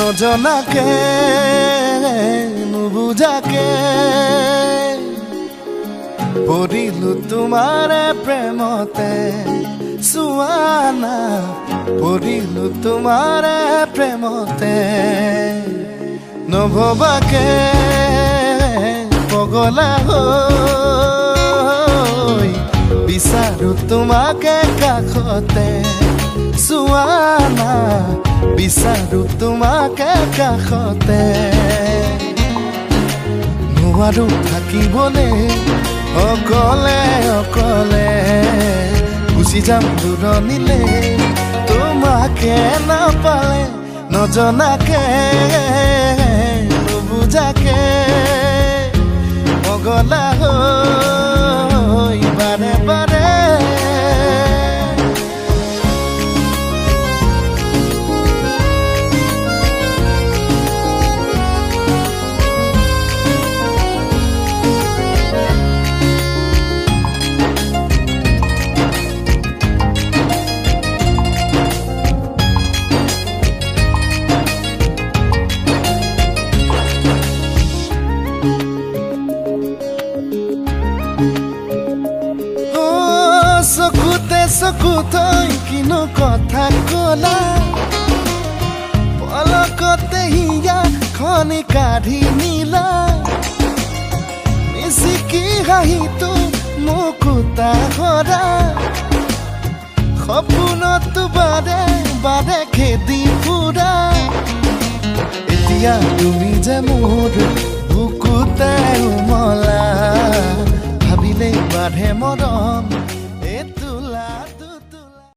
নজনাকে নুবুজাকে পৰিলো তোমাৰে প্ৰেমতে চোৱানা, পৰিলো তোমাৰে প্ৰেমতে নভবাকে পগলা হৈ বিচাৰো তোমাকে কাষতে চোৱানা, বিচাৰো তোমাকে কাষতে। নোৱাৰো থাকিবলে অকলে অকলে, গুচি যাম দূৰণিলে তোমাকে নাপালে, নজনাকে নুবুজাকে পগলা হৈ বাৰে বাৰে। চকুতে চকু থৈ কিনো কথা কলা, পলকতে হিয়া খনি কাঢ়ি নিলা, মিচিকি হাঁহিটো মুকুতা সৰা, সপোনত বাৰে বাৰে খেদি ফুৰা। এতিয়া তুমি যে মোৰ বুকুতে উমলা, ভাবিলেই বাঢ়ে মৰম এ তোলা।